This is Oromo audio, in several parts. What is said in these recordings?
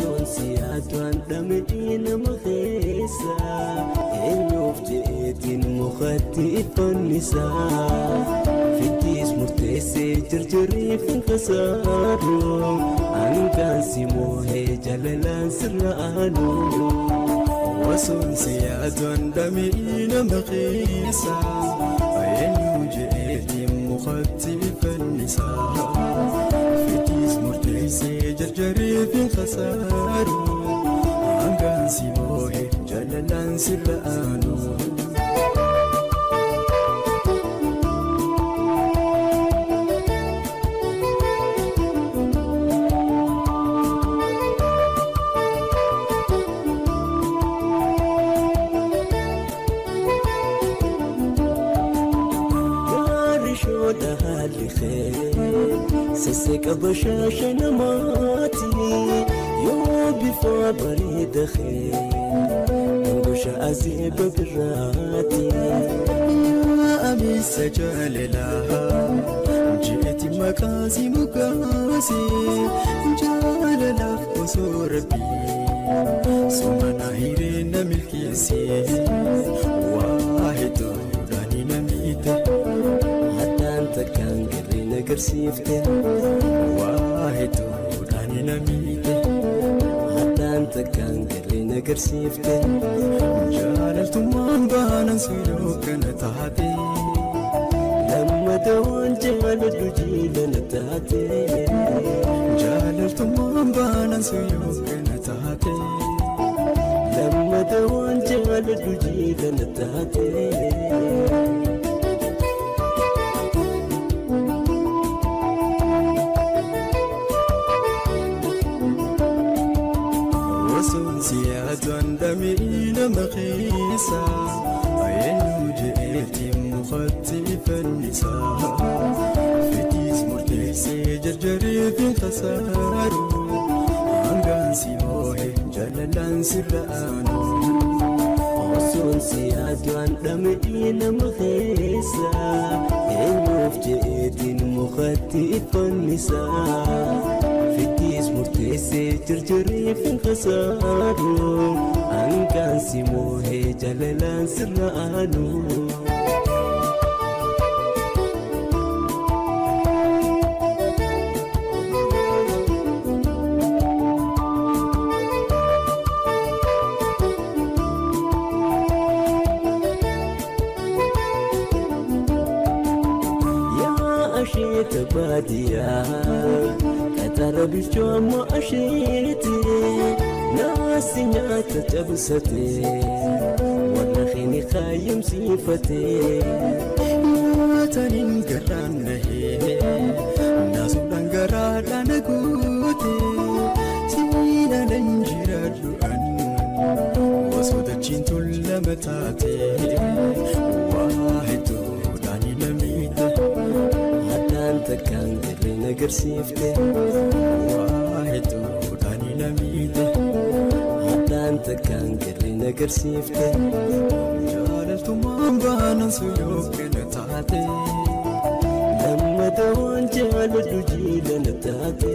Osoon siyaadaan dhamee nama keessa eenyuuf jeetiin mukatti fannisaa fittiis murteessee jarjaree finqasaaru hangaan si moohee jalalaan sirra aanu. Osoon siyaadaan dhamee nama keessa eenyuuf jeetiin mukatti fannisaa fittiis murteessee jarjaree finqasaaru hangaan si moohee jalalaan sirra aanu. Sasseeqa bashaasha namaati yoo bifa bareeda kee gosha azeeba biraati. Amisa jaalalaa jeeti maqaasi mukaasi jaalalaaf osoo rabbii sumana hireena milkeessi waa hedduudhaan namiite. Haddaan takkaan garee nagarsiifte. Waa hedduudhaan namiite. Haddaan takkaan garee nagarsiifte. Jaalaltummaan baanan suuyoo kana taate. Lammata waan jaaladhu jiilana taate. Jaalaltummaan baanan suuyoo kana taate. Lammata waan jaaladhu jiilana taate. Osoon siyaadaan dhamee nama keessa eenyu jeetiin mukatti fannisaa fittiis murteessee jarjaree finqasaaru hangaan si moohee jalalaan sirra aanu. Osoon siyaadaan dhamee nama keessa eenyuuf jeetiin mukatti fannisaa fittiis murteessee jarjaree finqasaaru hangaan si moohee jalalaan sirra aanu. Asheeta baadiyyaa qaxara bilchooma asheete naasi nyaata cabsate warra keenya kaayamsiifate. Nyaataniin garaan nahee naasuudhaan garaadhaan guute siidhaan jiraadhu osoo dachiin tullama taate waa hedduudhaan namiite. Haddaan takkaan garee nagarsiifte. Waa hedduudhaan namiite. Haddaan takkaan garee nagarsiifte. Jaalaltummaan baanan suuyoo kana taate. Lammata waan jaaladhu jiilana taate.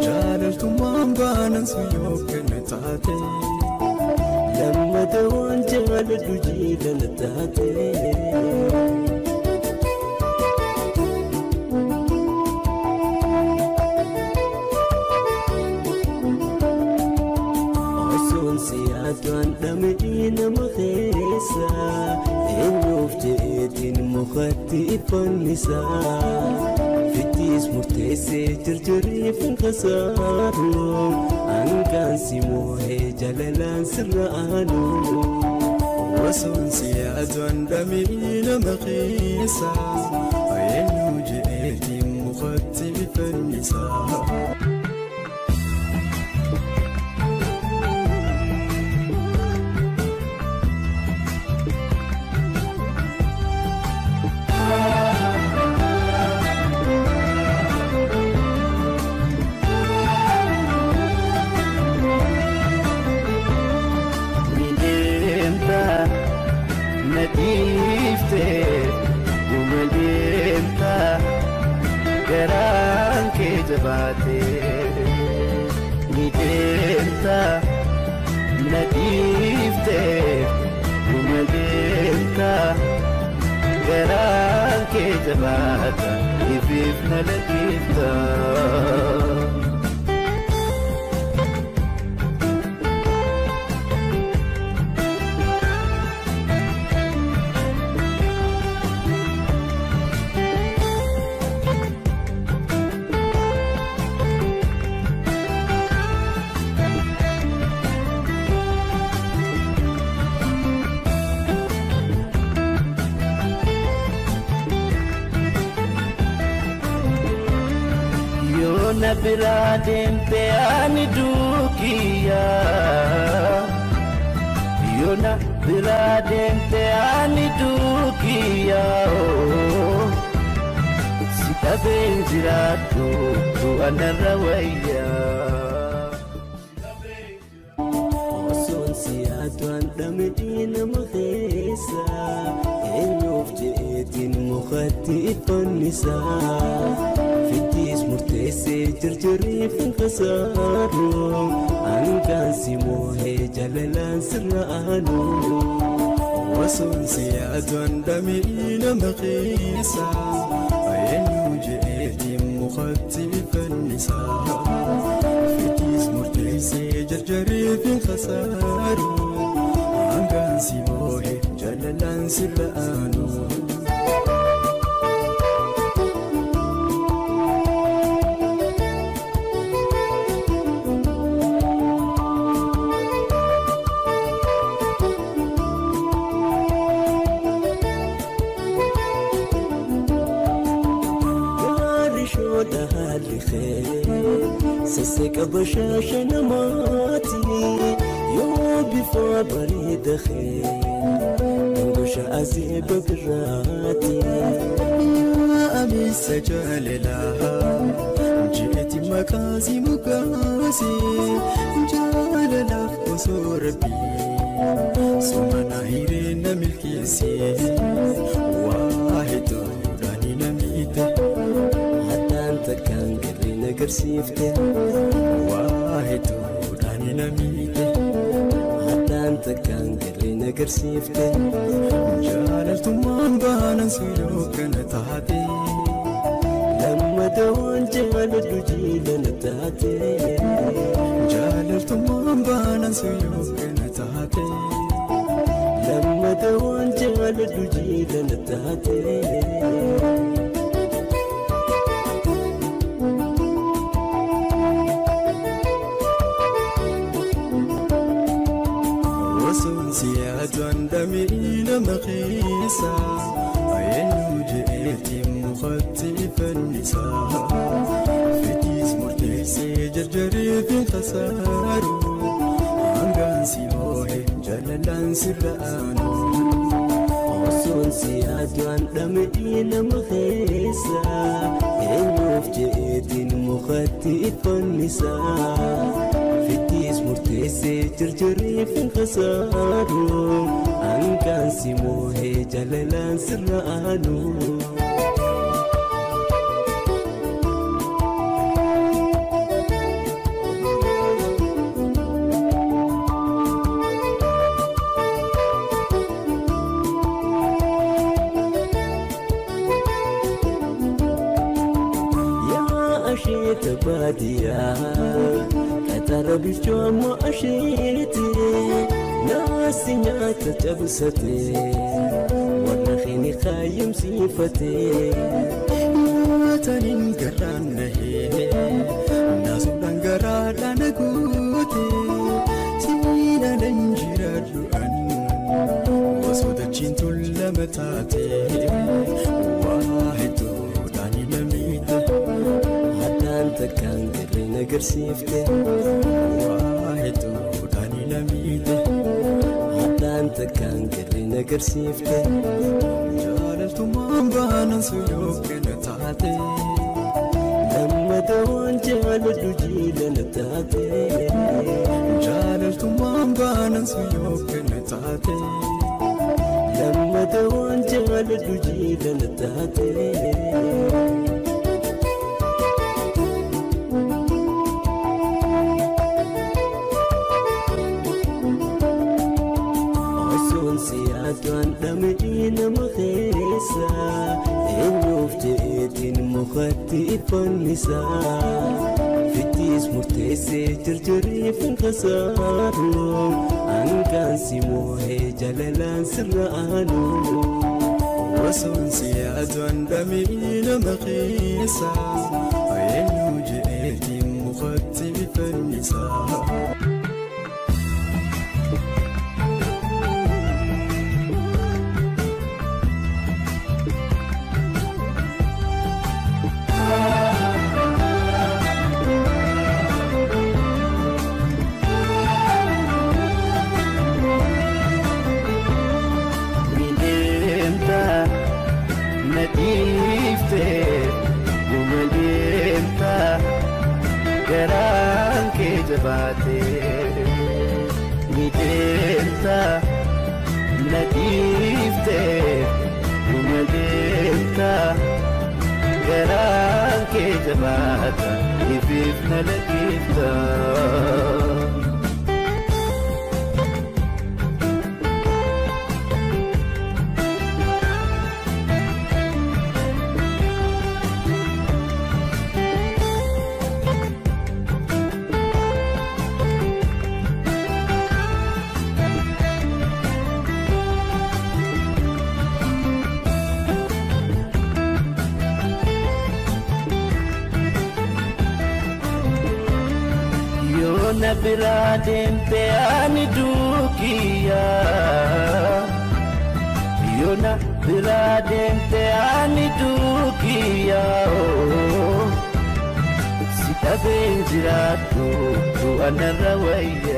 Jaalaltummaan baanan suuyoo kana taate. Lammata waan jaaladhu jiilana taate. Osoon siyaadaan dhamee nama keessa eenyuuf jeetiin mukatti fannisaa fittiis murteessee jarjaree finqasaaru hangaan si moohee jalalaan sirra aanu. Osoon siyaadaan dhamee nama keessa eenyu jeetiin mukatti fannisaa. Nadiifte guma deemta garaan kee jabaate ni deemta. deemta na dhiiftee dhuma deemta garaan kee jabaata ifiif na lakkifta. Na biraa deemte ani duukiya yoo na biraa deemte ani duukiya si dhabeen jiraadhu du'a narra wayya. Osoon si yaadu dhamdhii nama keessa eenyuuf je'eetiin mukatti fannisa. Fittis murteessee jarjaree finqasaaru hangaan si moohee jaalalaan sirra aanu. Osoon si yaadu dhamdhii nama keessa eenyu je'eetiin mukatti fannisa. Fittis murteessee jarjaree finqasaaru hangaan si moohee jaalalaan sirra aanu. Sasseeqa bashaasha namaati yoo bifa bareeda kee gosha azeeba biraati. Amisa jaalalaa ji'eeti maqaasi mukaasi jaalalaaf osoo rabbii sumana hiree na milkeessi waa hedduudhaan na miite. Haddaan takkaan garee na agarsiifte. Waa hedduudhaan na miite. Haddaan takkaan garee na agarsiifte. Jaalaltummaan baanan suuyoo kana taate. Lammata waan jaaladhu jiila na taate. Jaalaltummaan baanan suuyoo kana taate. Lammata waan jaaladhu jiila na taate. Osoon si yaadu dhamdhii nama keessa eenyu je'eetiin mukatti fannisa. Fittis murteessee jarjaree finqasaaru hangaan si moohee jaalalaan sirra aanu. Osoon si yaadu dhamdhii nama keessa eenyuuf je'eetiin mukatti fannisa. Fittis murteessee jarjaree finqasaaru hangaan si moohee jaalalaan sirra aanu. Yaa asheeta baadiyyaa qaxara bilchooma asheete naasi nyaata cabsate warra keeni kaayimsiifate. Nyaataniin garaan nahee naasuudhaan garaadhaan guute siidhaan jiraadhu ani osoo dachiin tullama taate waa hedduudhaan na miite. Haddaan takkaan garee na agarsiifte. Waa hedduudhaan na miite. Haddaan takkaan garee na agarsiifte. Jaalaltummaan baanan suuyoo kana taate. Lammata waan jaaladhu jiila na taate. Jaalaltummaan baanan suuyoo kana taate. Lammata waan jaaladhu jiila na taate. fannisaa Fittis murteessee jarjaree fankasaaru Hangaan si moohee jaalalaan sirra aanu. Osoon si yaadu handhamee nama keessa eenyu je'eetiin mukatti fannisa. Ni deemta na dhiiftee dhuma deemta garaan kee jabaata ifiif na lakkifta. Yoona biraa deemtee ani duukiyaa. Yoona biraa deemtee ani duukiyaa. Si dhabeen jiraadhu du'a narra wayyaa.